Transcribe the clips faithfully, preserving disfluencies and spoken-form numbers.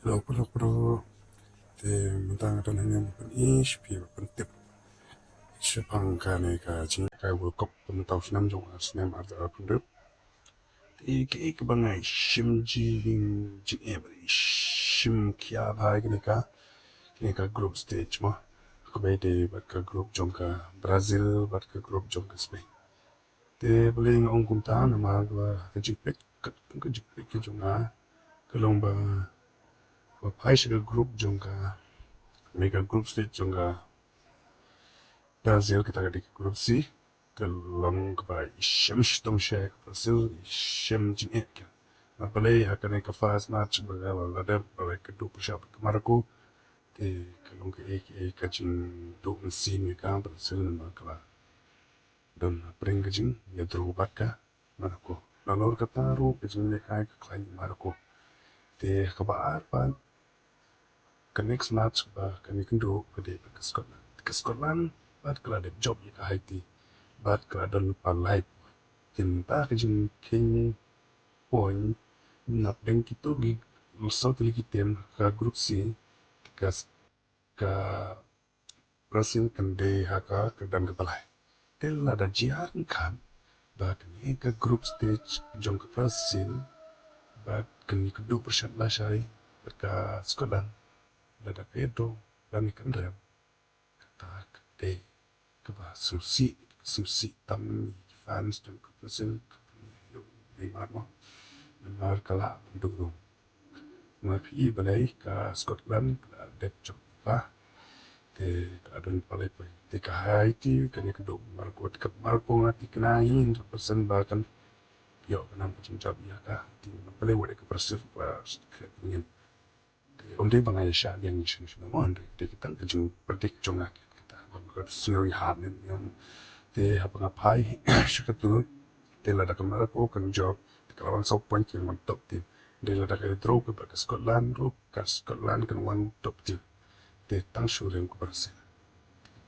Hello, hello, hello. Te mynta nga don hangne ban pyni sha phi, ban pyntip shaphang kane ka jingïakhun World Cup mynta u snem jong u snem ar hajar arphew hynriew. Te kaei kaba nga shim jing, jingeh, shim khia bha ïa kane ka, kane ka group stage mo. Kaba ïadei bad ka group jong ka Brazil bad ka group jong ka Spain. Te balei nga ong kumta, namar ba ka jingpeit, ka, ka jingpeit ka jong nga ka long ba, ba phai sha ka group jong ka, ne ka group stage jong ka Brazil, kata ka dei ka group C, ka long kaba i shem shitom sha ka Brazil, i shem jingeh ka. Namar balei, ha kane ka first match ba ka la dep, ba ka duh pyrshah bad ka Morocco, te ka long kaei kaei ka jingduh mynsiem ïa ka Brazil namar ka la don hapdeng ka jingïadro bad ka Morocco. Nalor kata ruh ka jinglehkai ka khlaiñ Morocco. Te kaba ar pat, ka next match ba kan ïakynduh ka dei bad ka Scotland. Ka Scotland pat ka la dep jop ïa ka Haiti bad ka la don lypa lai. Te mynta ka jingkheiñ point na pdeng kito ki saw tylli ki tim ka group C, ka, ka Brazil kan dei ha ka kyrdan kaba lai. Te lada jia ryngkat ba kane ka group stage jong ka Brazil ba kan ïakynduh pyrshah lashai bad ka Scotland, lada ka ïadro lane kan rem, kata ka dei kaba sngewsih, sngewsih tam ïa ki fans jong ka Brazil, ka Neymar mo. Neymar ka lah ban duh rung. Namar phi i balei, ka Scotland ka la dep jop lypa. Te ka la don lypa lai point. Te ka Haiti kan ïakynduh Morocco, te ka Morocco nga thikna hi hundred percent ba kan ïoh ka nam ka jingjop ïa ka Haiti. Balei, wat ïa ka Brazil ba ka ngin. Te ym dei ba nga ïa shah biang shano shano mo, hynrei te kita ki jingpredict jong nga kita. Ba ka sngew ïa ha ne ym. Te haba nga phai sha katu, te lada ka Morocco kan jop, te ka la wan saw point, kan wan top team. Te lada ka ïadro ka bad ka Scotland ruh, ka Scotland kan wan top team. Te tang shu rem ka Brazil.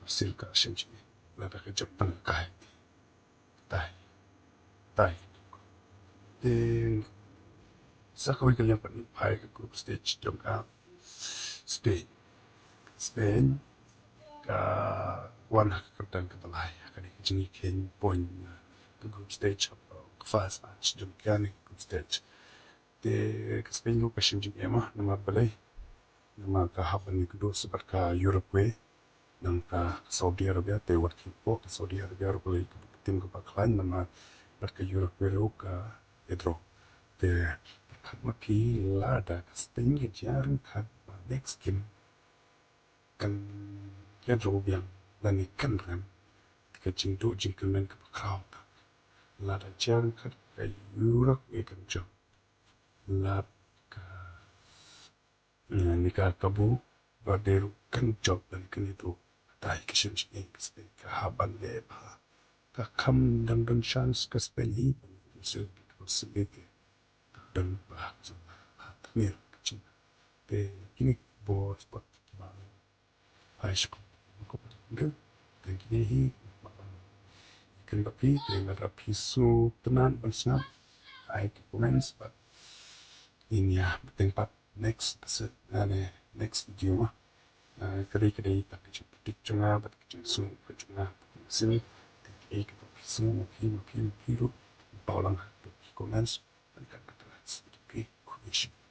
Brazil ka shem jingeh lada ka jop tang ka Haiti. Tai. Tai. Te sa kawei ka liang pat ngin phai ka group stage jong ka Spain. Spain ka wan ha ka kyrdan kaba lai ha kane ka jingïakheiñ point ka group stage, ka first match jong kane ka group stage. Te ka Spain ruh ka shem jingeh mo, namar balei? Namar ka hap ban ïakynduh sa bad ka Uruguay, nangta ka Saudi Arabia, te wat ki pok ka Saudi Arabia ruh ka long ka tim kaba khlaiñ, namar bad ka Uruguay ruh ka ïadro. Te pyrkhat ma phi, lada ka Spain ka jia ryngkat ba next game kan ïadro biang lane kan rem, te ka jingduh jingkyrmen kaba khraw ka. Lada jia ryngkat ka Uruguay kan jop. Lada ka, eh, ne ka Cabo Verde ruh kan jop lane kan ïadro. Tai ka shem jingeh ka Spain, ka hap ban leh bha. Ka kham dang don chance ka Spain hi ban ïoh ka possibility. Don bha ka jingeh, ha tmier ka jingeh. Te kine ki bor sport ba ai shkor ko de. Te kine hi ba kan ba phi, te lada phi sngewtynnat ban sngap, ai ki comments bad ngin ïa bteng pat next episode, ah, ne, next video ma. Ah, ka dei, ka dei pat ka jingpyntip jong nga bad ka jingsngew ka jong nga. Te kine ki ba phi sngewtynnat, ma phi, ma phi, ma phi ruh paw lang ha ki comments. Bad ka, ka, ka, ka, ka, ka, ka, ka, ka,